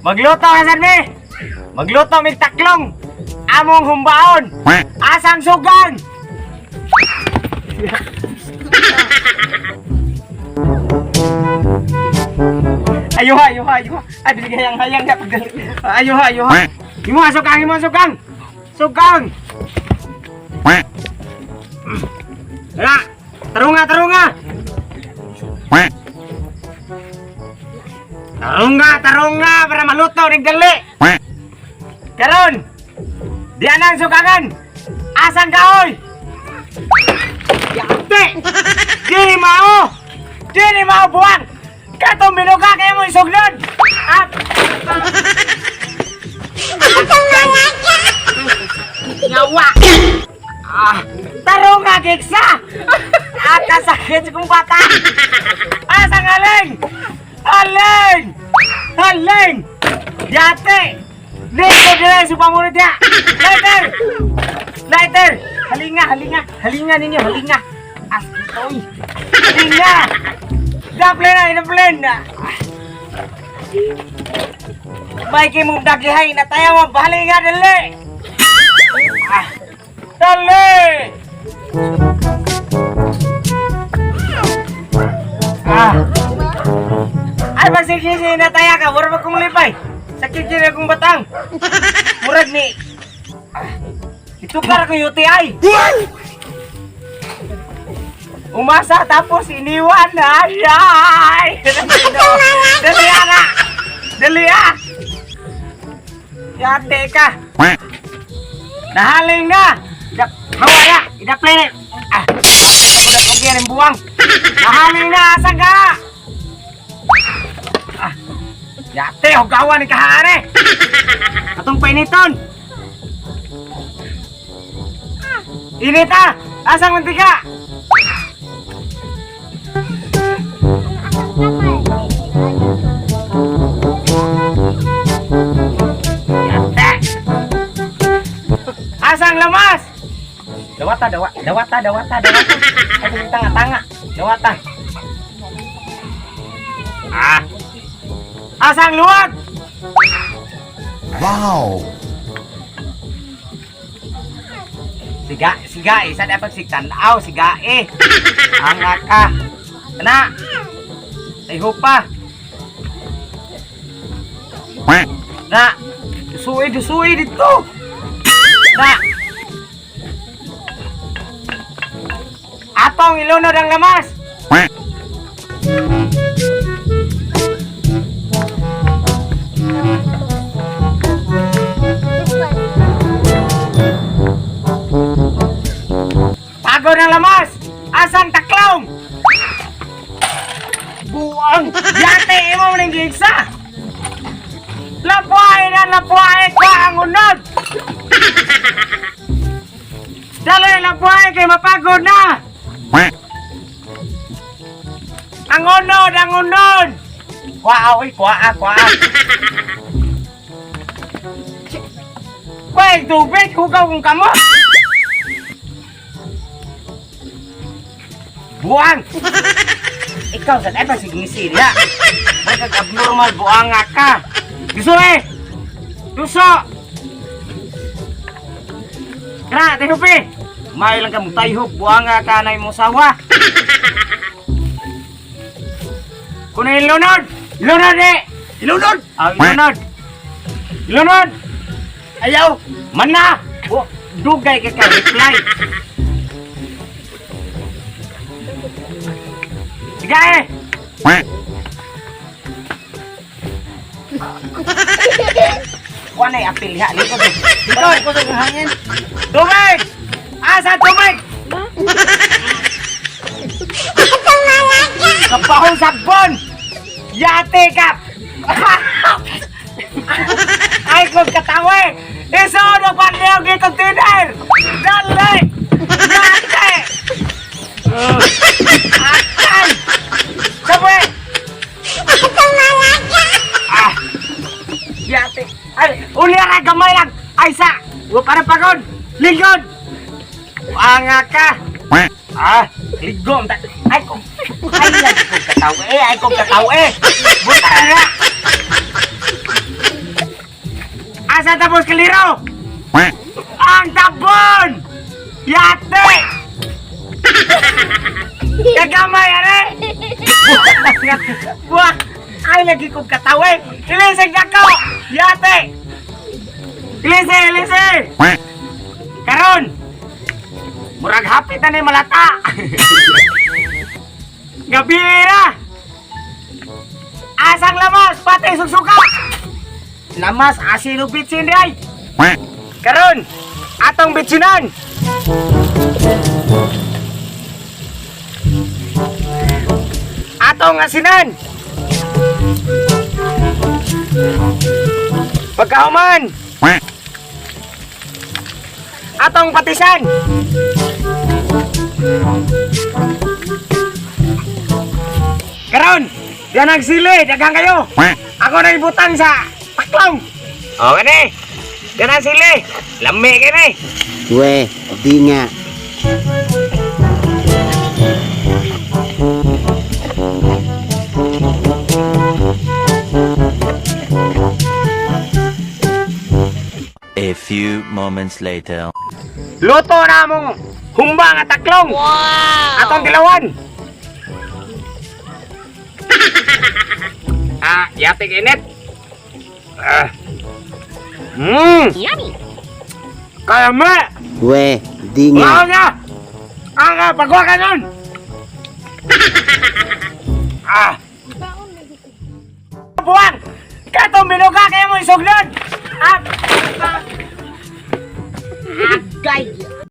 Magluto na sad mi. Magluto mig taklong. Among humbaon. Asang sugan. Ayuha, ayuha, ayuha. Ay, bisig hayang-hayang na. Ayuha, ayuha. Imo sukang, imo sukang. Sukang. Wala. Tarunga, tarunga. Tarunga, tarunga para maluto ning dali. Karon. Di anang sukangan. Asang kahoy. Yate. Di mao. Di ni mao buwang. Katong binuga kay mo isugnod. At Yawa. Ah, tarunga gigsa. At kasakit kong bata. Asang aling? Aling! Aling! Yate! Dito dire sa pamunod ya. Lighter! Lighter! Halinga, halinga, halinga ninyo, halinga. As itoy. Halinga! Daplin na, daplin na. May kimong dagihay na tayo mo, halinga dali. Ah, dali! Ah. Ay, pagsigisi na tayo ka, wala ba kong lipay? Sakit yun akong batang. Murag ni... Ah, ito para ko UTI. Umasa tapos iniwan na. Ay! Dali ah! Dali ah! Yate ka! Nahaling na! Hawa na! Idaplay na! Ah! Ako na buwang! Nahaling na! Asan ka? Ah! Yate! Hugawan ni kahare! Atong painiton! Init ah! Asang mantika? Yate! Asang lamas? Dawata, dawa, dawata, dawata, dawata. Ay, tanga, tanga. Dawata. Ah. Asang luwag? Wow! Siga, siga, isa dapat si tanaw, siga eh. Anga ka. Ana. Tayhop pa. Na. Dusuy, dusuy dito. Na. Atong ilunod ang lamas. Pagod ang lamas. Asang taklong. Buang. Yate imo ning gigsa. Lapuay na lapuay ko ang unod. Dali lapuay kay mapagod na. Ang unod, ang unod. Kuha, oy, kuha, kuha. Kuha, tubig, hugaw kong kamot. Buang! Ikaw sa ay pasigngisi niya. Bakit abnormal buanga ka? Duso eh! Duso! Kra, tayhop eh! May lang ka mong tayhop, buanga ka na imong sawa. Kunin lunod! Lunod eh! Ilunod! Ah, ilunod! Ilunod! Ayaw! Mana! Oh, dugay ka ka reply. Sige eh! Wala na apil ha. Likod. Likod. Ko sa hangin. Tubig! Asa tubig? Kapahong sabon! Yate ka! Ay, kung katawa eh! Isunod ang panliyog ni container! Dali! Yate! Akan! Sabwe! Ah! Yate! Ay, uli na gamay lang! Ay, sa! Wa para pagod! Lingkod! Anga ka! Ah, ligo ta. Ay kung ay lagi kong kataw eh, ay kong kataw eh. Buta na. Asa tapos kaliro? Ang tabon! Yate! Kagamay, are! Buwak! Ay, lagi kong katawe! Ilisig na ko! Yate! Ilisi, ilisi! Karon! Murag hapit na ni malata! Gabi na! Asang lamas, pati susuka! Lamas, asin ug bitsin di ay! Karon, atong bitsinan. Atong asinan. Pagkahuman, atong patisan. Karon, diyan ang sili, daghang kayo. Ako na ibutang sa taklong. O, kani. Diyan ang sili. Lami kani. We, di nga. A few moments later. Luto na mong humba nga taklong. Wow! Atong dilawan. Yatik init. Ah. Yummy! Kaya. We, di Wow nga. na! Ang pagwa ka nun! Buwan! Katong binuga kayo mo isugnod! Ah! Agay!